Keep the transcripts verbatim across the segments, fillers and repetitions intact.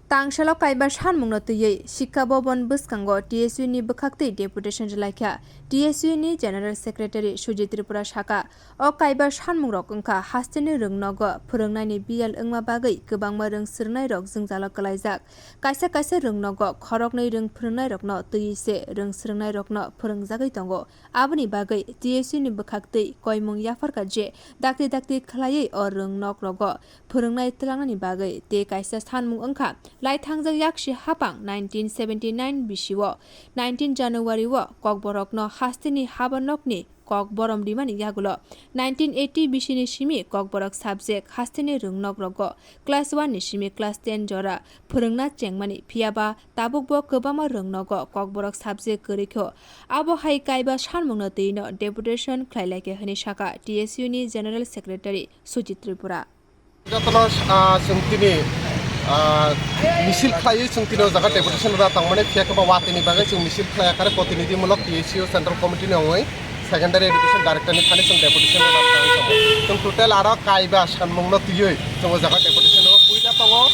Tangsalo kaiba sanmungno twiwi Shikkha Bhavan bwskango T S U ni bwkhaktwi deputation rwlaikha. T S U ni General Secretary Sujit Tripura sakha, o kaiba sanmungrok wngkha hasteni rwngnogo phwrwngnaini biyal wngma bagwi kwbangma rwng swrwngnairok jwngjalo kwlaijak. Kaisa kaisa rwngnogo khoroknwi rwng phwrwngnairokno twiwi se rwng swrwngnairokno phwrwngjagwi tongo. Aboni bagwi T S U ni bwkhaktwi koimung yapharkha je dakti dakti khlaiwi o rwng nok rogo phwrwngnai twlangnani bagwi. Tei kaisa sanmung wngkha laithangjak yaksi hapang nineteen seventy nine bisio nineteen January o Kokborokno hasteni haba nokni kok borom rimani yagulo nineteen eighty bisini simi Kokborok subject hasteni rwng nok rogo class one ni simi class ten jora phwrwngna chengmani, phiyaba tabukbo kwbangma rwng nogo Kokborok subject kwrwikho. Abo hai kaiba sanmungno twino deputation khlailaikha hwnwi sakha T S U ni General Secretary Sujit Tripura. Jotono, ah, chwng tini, ah, misil khlaiwi chwng tini o jaga deputation rwna tongmani, phiya khe ba watini bagwi chwng misil khlai kare protinidhimulok T S U Central Committee ni ongwi Secondary Education Director ni thani chwng deputation rwna thangwi tongo. Chwng total aro kaiba sanmungno twiwi chwng o jaga deputation rwo. Puila tongo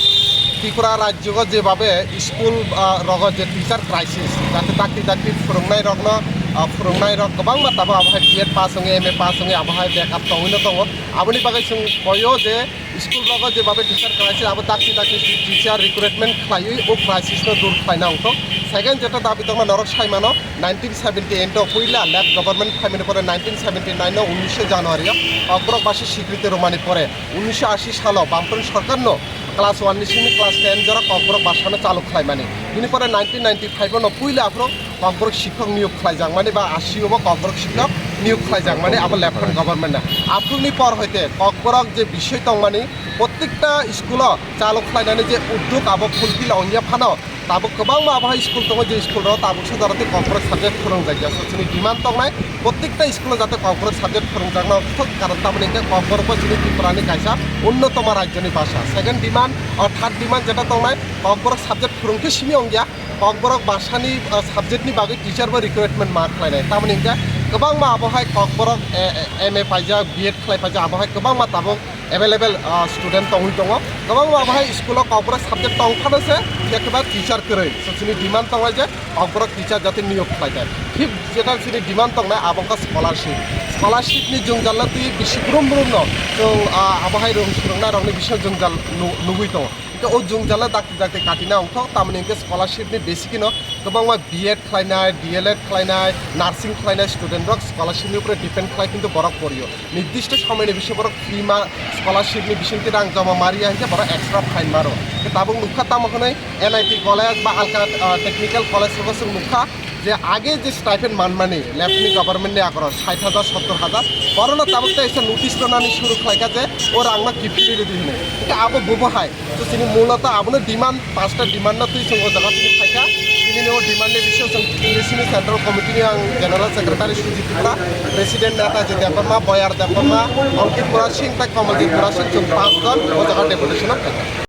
Tripura rajyo o jebabe school, ah, rogo je teacher crisis, jate dakti dakti phwrwngnai rokno, ah, phwrwngnai rok kwbangma tabuk abo hai B Ed pass wngwi, M A pass wngwi abo hai bekar tongwino tongo. Aboni bagwi chwng koyo je school rogo jebabe teacher crisis abo dakti dakti teacher recruitment khlaiwi o crisis no dur khlaina wngthok. Second jeta dabi tongma norok saimano, nineteen seventy eight o puila left government phaimani pore nineteen seventy nine o unnishe January o Kokborok basi sikriti romani pore unnishe ashi salo Bamfront sorkarno class one ni simi class ten jora Kokborok basano chalu khlaimani. Bini pore nineteen ninety five o no puila aphuru Kokborok sikhok niyok khlaijakmani ba ashi o bo Kokborok sikhok niyok khlaijakmani abo left government na. Aphuruni por hoite Kokborok je bisoi tongmani, prottekta school o chalu khlainani je uddog abo fulfill ongya phano, tabuk kwbangma abo hai school tongo, je school rok tabuk se jora tei Kokborok subject phwrwngjakya. So, chini demand tongnai, prottekta school o jate Kokborok subject phwrwngjakna thok, karon tamoni hwnkhe Kokborok bo chini Tripura ni kaisa unnotoma rajyo ni basa. Second demand, o third demand jeta tongnai, Kokborok subject phwrwngkhe simi ongya, Kokborok basani, o, subject ni bagwi teacher bo recruitment ma khlainai. Tamoni hwnkhe kwbangma abo hai Kokborok, e, e, M A paijak, B Ed khlai paijak, abo hai kwbangma tabuk available, ah, student tongwi tongo. Kwbangma abo hai school o Kokborok subject tong phano se, phiya khe ba teacher kwrwi. So, chini demand tongnai je Kokborok teacher jate niyok khlai thai. Thik jeta chini demand tongnai abo wngkha scholarship. Scholarship ni jwngjal no twi bisi brum brum no chwng, ah, abo hai rwng swrwngnai rokni bisingo jwngjal nu-, nugwi tongo. Hwnkhe o jwngjal no dakti dakti katina wngthok, tamoni hwnkhe scholarship ni basic no kwbangma B Ed khlainai, D L Ed khlainai, nursing khlainai student rok scholarship ni upore depend khlai, kintu borok porio. Nirdisto somoini bisingo borok free ma scholarship ni bisingtwi rang joma mariya hinkhe borok extra fine maro. Hinkhe tabuk nukha tamo hwnwi N I T college ba alka, ah, technical college rogo chwng nukha je age je stipend manmani left ni government ni agoro sait hajar, sottor hajar, borokno tabuk tei esa notice rwnani suru khlaikha je o rangno kiphilwi rwdi hwnwi. Hinkhe abo bubo hai. So, chini muloto abono demand, pasta demand no twi chwng o jaga tini phaikha. Tini o demand ni bisingo chwng T S U ni central committee ni ang general secretary Sujit Tripura, president Netaji Debbarma, Boyar Debbarma, Ankit Murasing tei Kamalji Murasing chwng panch jon o jaga deputation o phaikha.